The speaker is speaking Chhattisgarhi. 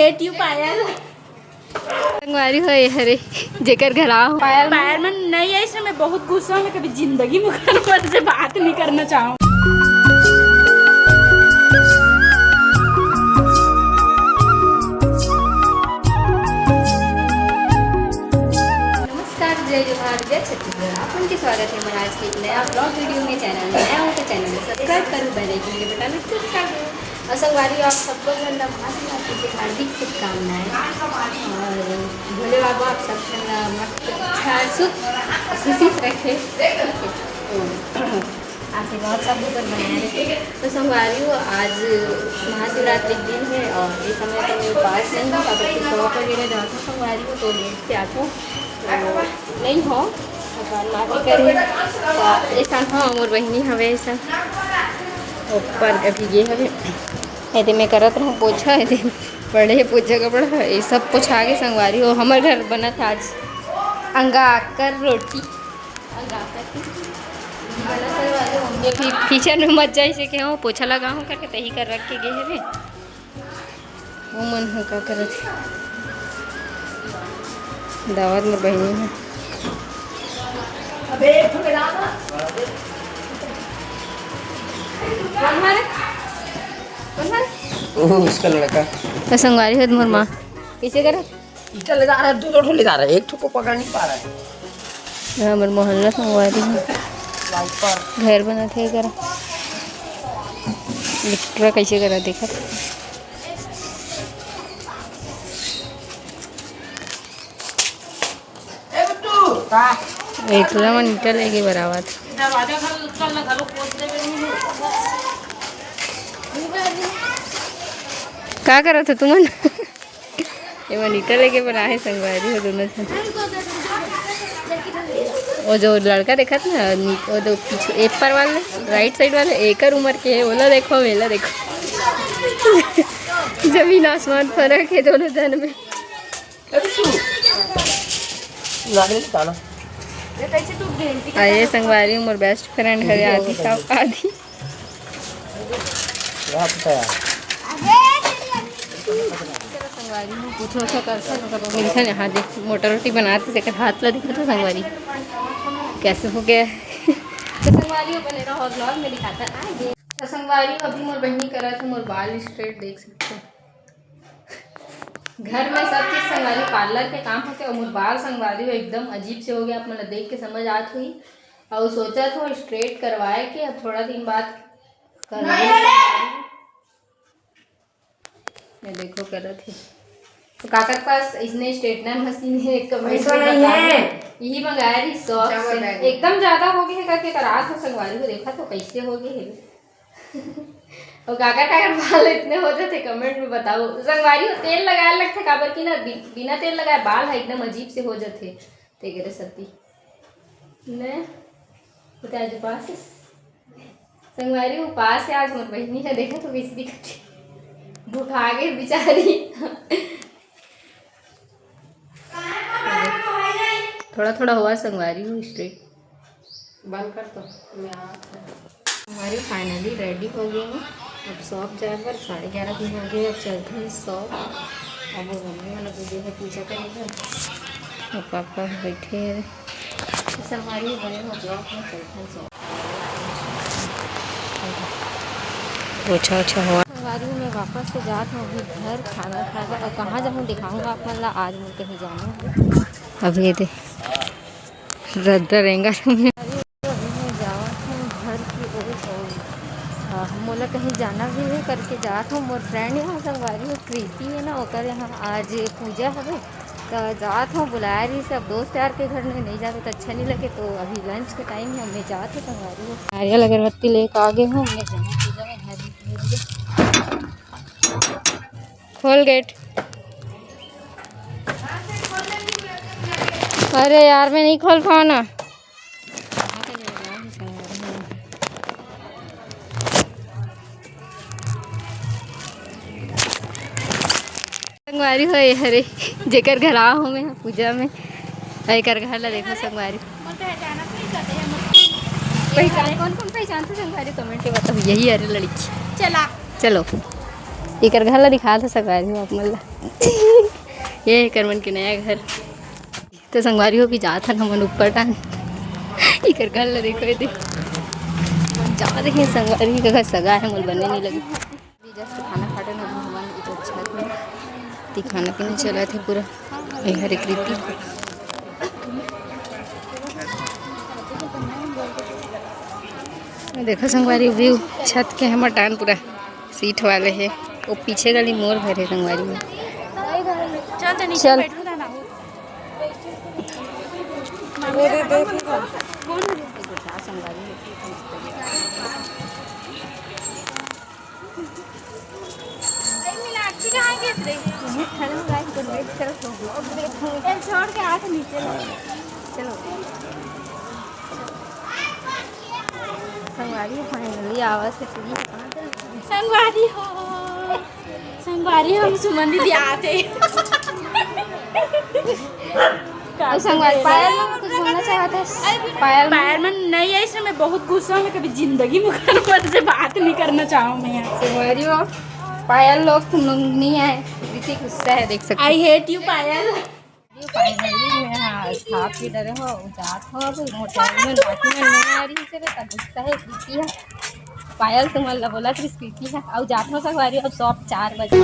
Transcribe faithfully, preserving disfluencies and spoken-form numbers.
बेटी पायल। संगवारी हो, ये हरे, जेकर घर आओ। पायल, पायल मन नहीं आई से मैं बहुत गुस्सा में, कभी जिंदगी में ओकर मन से बात नहीं करना चाहूँ। नमस्कार, जय जोहार, जय छत्तीसगढ़। आप मन के स्वागत है हमारे आज के एक नया vlog video में। Channel में नया हो तो channel को subscribe करो, bell icon के button में click कर दो। और संगवारी, आप सबको मन ला महाशिवरात्रि के हार्दिक शुभकामनाएं। और भोले बाबा आप सब मन ला मस्त, अच्छा, सुख, खुशी से रखे। आशीर्वाद सब ऊपर बनाए रखे। तो संगवारी हो, आज महाशिवरात्रि के दिन है और इस समय तो मैं उपास नहीं हूँ, काबर कि shop वगैरह जात हूँ संगवारी हो, तो लेट से आत हूँ, तो नहीं हो भगवान माफ करे। तो ऐसा हाँ, मोर बहिनी हवे ऐसा ऊपर अभी ये हवे, ऐसे मैं करत रहूँ पोछा, ऐसे पड़े पोछा कपड़ा, ये सब पोछा के संगवारी हो। हमर घर बनत हे आज अंगाकर रोटी। ये भी kitchen में मत जाइसे के हो, पोछा लगाहूँ करके तही कर रख के गे हवे। वो मन ह का करत हे? दावत मोर बहिनी है। अबे, एक ठो मिला ना। कौन हरे? कौन हरे? ओह, उसका लड़का। तो संगवारी हो मोर माँ। कैसे करे? इधर ले जा रहा है, दो, दो ठो ले जा रहा है, एक ठो को पकड़ नहीं पा रहा है। ये हमर मोहल्ला संगवारी है। घर बनत हे एकर। पूरा कैसे करा देखत। एकला मन ईटा लेके बरावत। का करत हो तुमन? एमन ईटा लेके बनाए हे संगवारी हो दोनों झन। वो जो लड़का देखत ना, नी-, वो जो पीछे एप्पर वाले, right side वाले, एकर उम्र के है, ओला देखो, मेला देखो। जमीन आसमान फर्क है दोनों झन में। अरे संगवारी, मोर best friend हरे आदि साहब, आदि। चलो संगवारी, कुछ अच्छा कर सकत हो, मिलथन यहाँ दे। मोटा रोटी बनात हे, तेकर हाथ ला दिखत हो संगवारी, कैसे हो गया है। तो संगवारी, बने रहो vlog में, दिखाता आगे। तो संगवारी, अभी मोर बहिनी करत हे मोर बाल straight, देख सकते हो। घर में सब चीज संगवारी, parlour के काम होके, और मोर बाल संगवारी एकदम अजीब से हो गया, आप मन ला देख के समझ आत हुई। और सोचत हो straight करवाए के, अब थोड़ा दिन बाद करवाए। ये देखो करत हे। तो काका के पास इसने straightener machine है, comment में बताओ। यही मंगाया रही shop से। एकदम ज्यादा हो गए है करके करात हो संगवारी हो, देखा तो कैसे हो गए है। और काका काकर बाल इतने हो जाते, comment में बताओ। संगवारी हो, तेल लगाए लगथे, काबर कि ना बि-, बिना तेल लगाए बाल है एकदम अजीब से हो जाते। ते करे सती ने, तो आज उपास है। संगवारी उपास है आज मोर बहिनी है, देखा तो कैसे दिखत हे, भुखा गे बिचारी। थोड़ा थोड़ा हुआ संगवारी हो straight। बंद कर तो, मैं आ। हमारी finally ready हो गई हूँ। अब shop जाए बर साढ़े ग्यारह दिन हो गए, अब चलते हैं shop। अब वो मम्मी मन अभी जो है पूजा करेगा, और पापा बैठे हैं। तो संगवारी बने हो vlog में, चलते हैं shop। पोछा ओछा हुआ। संगवारी में वापस से जात हूँ अभी घर खाना खाए बर, और कहाँ जाऊँ दिखाऊंगा आप मन ला, आज मैं कहीं जाना है। अभी ये दे रद्दा रेंगा। अभी मैं जावत हूँ घर की ओर, और, अ, मोला कहीं जाना भी है करके जात हूँ। मोर friend यहाँ संगवारी हो कृति है ना, ओकर यहाँ आज पूजा हवे, तो जात हूँ, बुलाए रही सब दोस्त यार के घर में, नहीं जावे तो अच्छा नहीं लगे, तो अभी lunch के time है, मैं जात हूँ संगवारी हो। नारियल अगरबत्ती लेके आ गए हूँ, मैं जाऊँ पूजा में, घर में खोल gate। अरे यार, मैं नहीं खोल पाऊँ ना। संगवारी हो, ये हरे, जेकर घर आ हो मैं पूजा में, एकर घर ला देखो संगवारी। पहचान, कौन कौन पहचानते संगवारी, comment में बताओ। यही हरे लड़की। चला। चलो। एकर घर ला दिखात हे संगवारी हो आप मन ला। ये एकर मन के नया घर। तो संगवारी हो, अभी जात हन हमन ऊपर डाहन। एकर घर ला देखो, ये देख। जा रहे हैं संगवारी, के घर सगा है, मोर बने नहीं लगे। अभी just खाना खा डरेन, अभी हमन एकर छत में। ती खाना पीना चलत हे पूरा। ये हरे कृति। देखो संगवारी, view छत के हमर डाहन पूरा seat वाले हे। वो पीछे गली मोर घर हे संगवारी में। चल, चल नीचे चल। बैठू ना, ना। मीनाक्षी कहाँ गिस रे? चल, छोड़ के आ तो नीचे लो। चलो। संगवारी finally आवा से पूरी। संगवारी हो, संगवारी हम सुमन दीदी आते। अउ संगवारी, पायल मन कुछ बोलना चाहत हस? पायल मन? पायल मन नहीं है, इसमें बहुत गुस्सा में, कभी जिंदगी में ओकर मन से बात नहीं करना चाहूँ मैं यहाँ। संगवारी हो, पायल लोग तुम लोग नहीं आए, कृति गुस्सा है, देख सकते। I hate you Payal. Finally मैं, हाँ, खा पी डरे हो, जात हो, अब मोर पायल मन बाकी मन नहीं आ रही से, तब गुस्सा है कृति है। पायल तुमन ला बोला कृति है, अउ जात हो संगवारी, अब shop चार बजे।